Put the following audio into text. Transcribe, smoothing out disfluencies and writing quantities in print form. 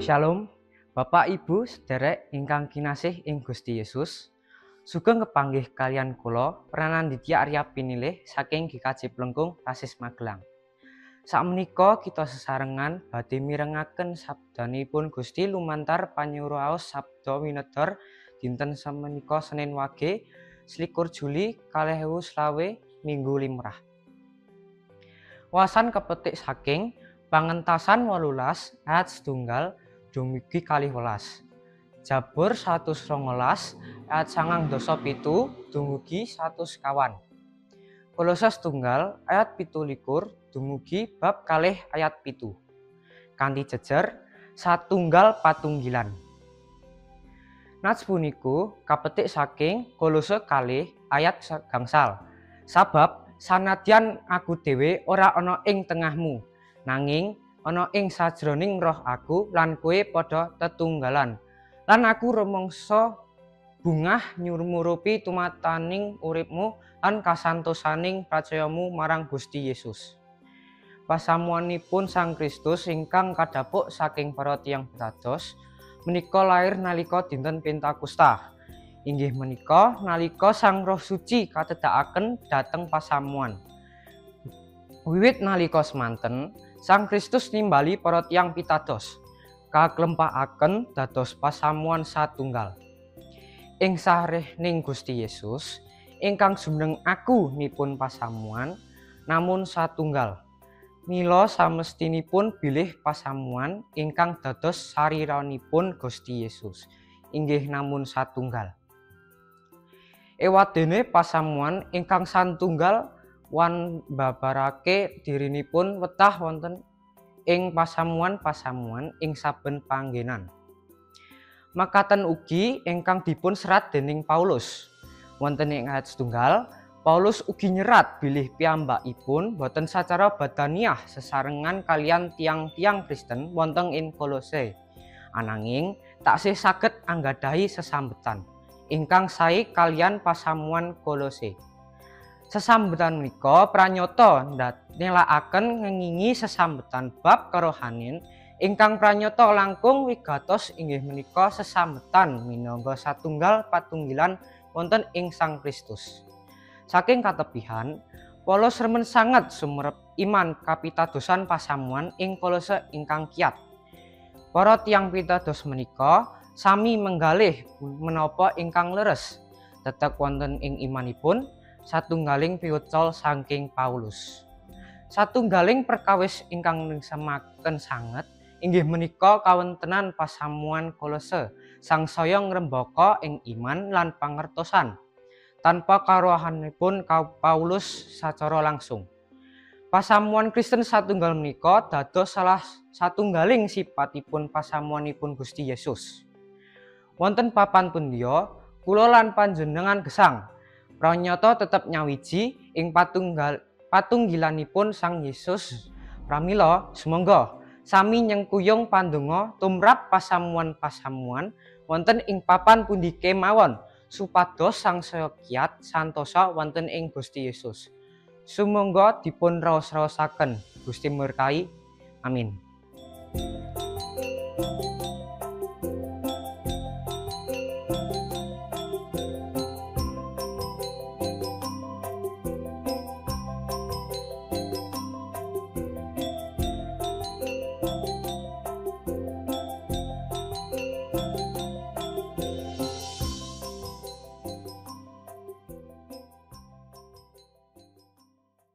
Shalom, Bapak Ibu sederek ingkang kinasih ing Gusti Yesus. Sugeng kepanggih kalian kula Prananditya Arya Pinilih saking GKJ Plengkung Rasis Magelang. Sakmenika kita sesarengan badhe mirengaken sabdanipun Gusti lumantar panyuraos sabda winedhar dinten semenika Senin Wage 21 Juli 2025 Minggu Limrah. Wawasan kepetik saking Pangentasan 18 ayat 1 dumugi 12. Jabur 112 ayat 97 dumugi 102. Kolose 1 ayat 27 dumugi bab 2 ayat 7. Kanthi jejer satunggal patunggilan. Nats puniku kapetik saking Kolose 2 ayat 5. Sabab sanadyan aku dhewe ora ana ing tengahmu, nanging ana ing sajroning roh aku lan kowe padha tetunggalan. Lan aku rumangsa bungah nyumurupi tumataning uripmu lan kasantosaning pracayamu marang Gusti Yesus. Pasamuanipun Sang Kristus ingkang kadhapuk saking para tiyang pitados menika lair nalika dinten Pentakosta. Inggih menika nalika Sang Roh Suci katedhakaken dhateng pasamuan. Wiwit nalika semanten, Sang Kristus nimbali para tiyang pitados, kaklempakaken dados pasamuan satunggal. Ing sarehning Gusti Yesus, ingkang jumeneng aku nipun pasamuan, namun satunggal. Mila samestinipun bilih pasamuan ingkang dados sariranipun Gusti Yesus, inggih namun satunggal. Ewadene pasamuan ingkang satunggal wan mbabarake dirinipun wetah wonten ing pasamuan-pasamuan ing saben panggenan. Makaten ugi ingkang dipun serat dening Paulus. Wonten ing ayat 1, Paulus ugi nyerat bilih piyambakipun boten sacara badaniah sesarengan kalian tiang-tiang Kristen wonten ing Kolose. Ananging taksih saged anggadhahi sesambetan ingkang sae kalian pasamuan Kolose. Sesambetan menika pranyata nelakaken ngengingi sesambetan bab kerohanen ingkang pranyata langkung wigatos inggih menika sesambetan minangka satunggal patunggilan wonten ing Sang Kristus. Saking katepihan, Paulus remen sanget sumerep iman kapitadosan pasamuan ing Kolose ingkang kiat. Para tiyang pitados menika sami menggalih menapa ingkang leres, tetep wonten ing imanipun satunggaling piwucal saking Paulus. Satunggaling perkawis ingkang ningsemaken sanget inggih menika kawontenan pasamuan Kolose sangsaya ngrembaka ing iman lan pangertosan tanpa karuhanipun Paulus sacara langsung. Pasamuan Kristen satunggal menika dados salah satunggaling sipatipun pasamuanipun Gusti Yesus. Wonten papan pundiya kula lan panjenengan gesang pranyata tetep nyawiji ing patunggilanipun Sang Yesus. Pramila sumangga sami nyengkuyung pandonga tumrap pasamuan-pasamuan wonten ing papan pundi kemawon supados sangsaya kiat santosa wonten ing Gusti Yesus. Sumangga dipun raos-raosaken. Gusti berkahi. Amin.